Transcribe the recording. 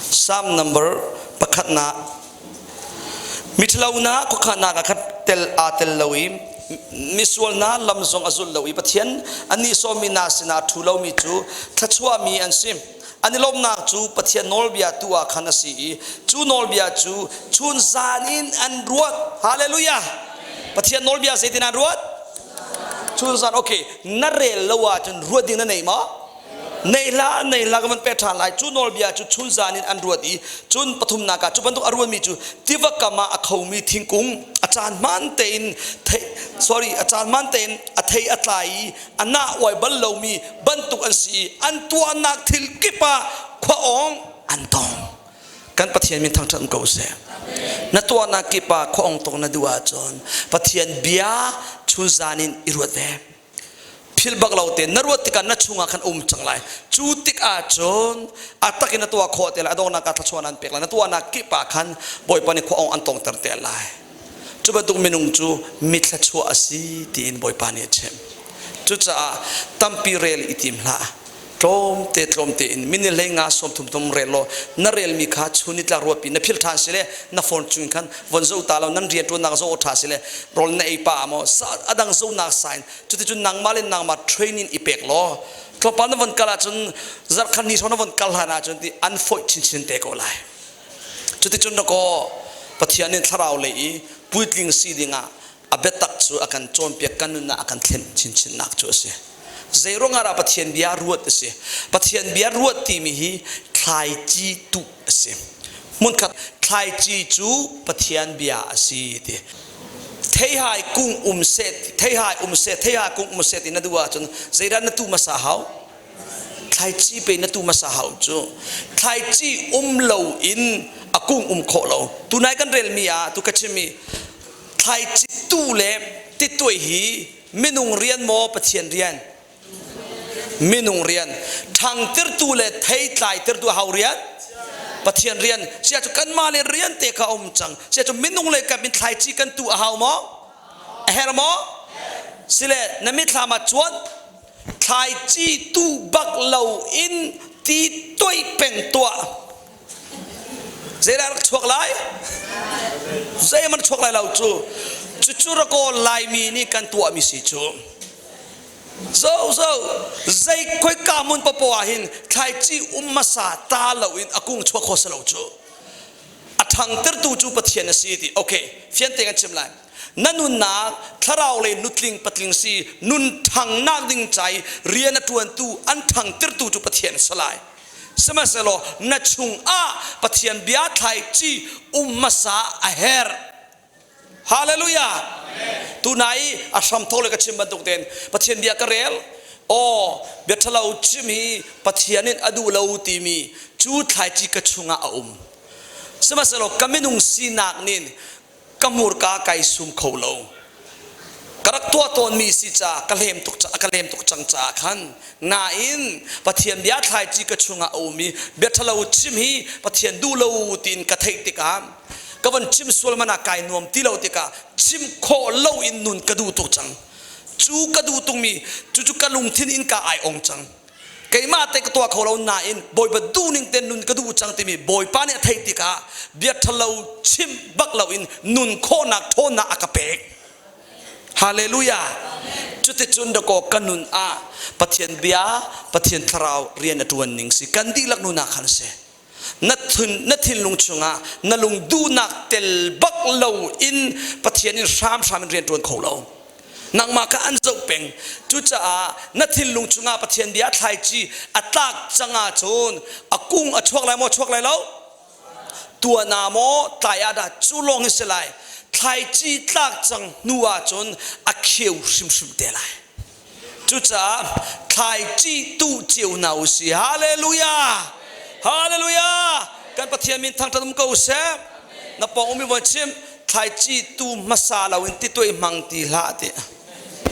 Psalm number pakhatnak. Miṭhalo na khuakhannak ah khat tel aa tel lo i misual na lam zong a zul lo i Pathian an nih sawmmi hna sinah a ṭhu lomi cu thluachuahmi an si. An i lawmhnak cu Pathian nawlbia tu ah khan a si i cu nawlbia cu chun zan in an ruat. Hallelujah! Pathian nawlbia zeitin an ruat? Chun zan. Okay, na rel lo ahcun ruat ding na nei maw? Nei hlah, nei hlah ka van pek ṭhan lai. Cu nawlbia cu chun zan in an ruat i cun pathumnak ah cu bantuk a ruatmi cu tiva kam ah a khomi thingkung a caan hmaan tein thei sorry a caan hmaan tein a thei a tlai i a nah uai bal lomi bantuk an si i an tuahnak thil kip ah khua awng an tong. Kan Pathian min thangṭhat ko seh. Na tuahnak kip ah khua ong tong na duh ahcun Pathian bia chun zan in i ruat ve. Philh bak lo te na ruat tikah na chungah khan um cang lai. Cu tikah cun a tak in na tuah khawh te lai, a donghnak ah thluachuah an pek lai. Na tuahnak kip ah khan Bawipa nih khua ong an tongter te lai. Cu bantuk minung cu mi thluachuah a si tiin Bawipa nih a chim. Cucaah tampi rel i tim hlah. Tlawmte tlawmte in minute hlei nga 30 thum rel law na relmi kha chun nitlak ruatpi na philh ṭhan si le na phone chung khan von zoh ta lo, nan rian ṭuannak zoh ṭha si le rawl na ei pa maw adang zohnak sign. Cuticun nangmah le nangmah training i pek law tlawmpal na von kal ahcun zarhkhat ni hrawng na von kal hlan ahcun ti an foih chinchin te ko lai. Cuticun dakaw Pathian in thlarau lei i puitling si dingah a biatak cu a kan cawnpiak, kan nunnak a kan thlen chinchinnak cu a si. Zeiruang ah dah Pathian bia ruat a si? Pathian bia ruat timi hi thlaici tuh a si. Hmunkhat thlaici cu Pathian bia a si ti. Theihai kung um seh, theihai um seh, theihai kung um seh ti na duh ahcun zeidah na tuh hmasa hau? Thlaici pe na tuh hmasa hau cu. Thlaici um lo in a kung um khawh lo. Tunai kan relmi ah tu ka chimmi thlaici tu le tituai hi minung rian maw Pathian rian? Minung rian. Ṭhangtirtu le thei tlaitertu hau rian? Pathian rian. Sia cu kanmah le rian te kha um cang. Sia cu minung le kam in thlaici kan tu a hau maw? A herh maw? Sile na mithlam ah cuan thlaici tu bak lo in ti toih peng tuah. Zeidah rak chuak lai? Zeihmanh chuak lai lo cu. Cucu rakaw Laimi nih kan tuahmi si cu. Zo zo zei khoika hmun papoh ah hin thlaici um hmasa ta lo in a kung chuak kho si lo cu. A ṭhangtertu cu Pathian a si ti. Okay, fian te kan chim lai. Na nunnak thlarau lei nutling patling si nun ṭhangnak ding ca i rian a ṭuantu an ṭhangtertu cu Pathian a si lai. Sihmanhsehlaw na chungah Pathian bia thlaici um hmasa a herh. Hallelujah! Tunai a hramthawk le ka chim bantuk tein Pathian bia ka rel. Aw, bia ṭhalo chim hi Pathian in a duh lo timi cu thlaici ka chungah a um. Sihmanhsehlaw ka minung sinak nih ka hmurka kai sum kho lo. Ka rak tuah tawnmi si ca ka hlem tuk ka lem tuk cang caah khan. Nain Pathian bia thlaici ka chungah a um i bia ṭhalo chim hi Pathian duh lo tiin ka theih tikah, ka van chim sual man ah kai nuam ti lo tikah, chim khawh lo in nun ka duh tuk cang. Cu ka duh tukmi cucu ka lungthin in ka ai ong cang. Keimah te ka tuah kho lo nain Bawipa duhning te nun ka duh cang timi Bawipa nih a theih tikah bia ṭhalo chim bak loin nun khawhnak ṭhawnnak a ka pek. Hallelujah! Cuticun dakaw ka nun ah Pathian bia, Pathian thlarau rian a ṭuan ning si kan dihlak nun ah khan si. Na thin, na thinlung chungah na lung duhnak tel bak lo in Pathian in hramhram in rian ṭuan kho lo. Nangmah kha an zoh peng. Cucaah na thinlung chungah Pathian bia thlaici a tlak cang ahcun a kung a chuak lai maw, chuak lai lo? Tuan ah maw, tlai ah dah? Cu lawng hi si lai. Thlaici tlak cang hnu ahcun a kheu hrimhrim te lai. Cucaah thlaici tuh cio hna u si. Hallelujah! Hallelujah! Kan Pathian min thangṭhat um ko seh. Na pawng umi von chim, thlaici tu hmasa lo in tituai hmang ti hlah ti.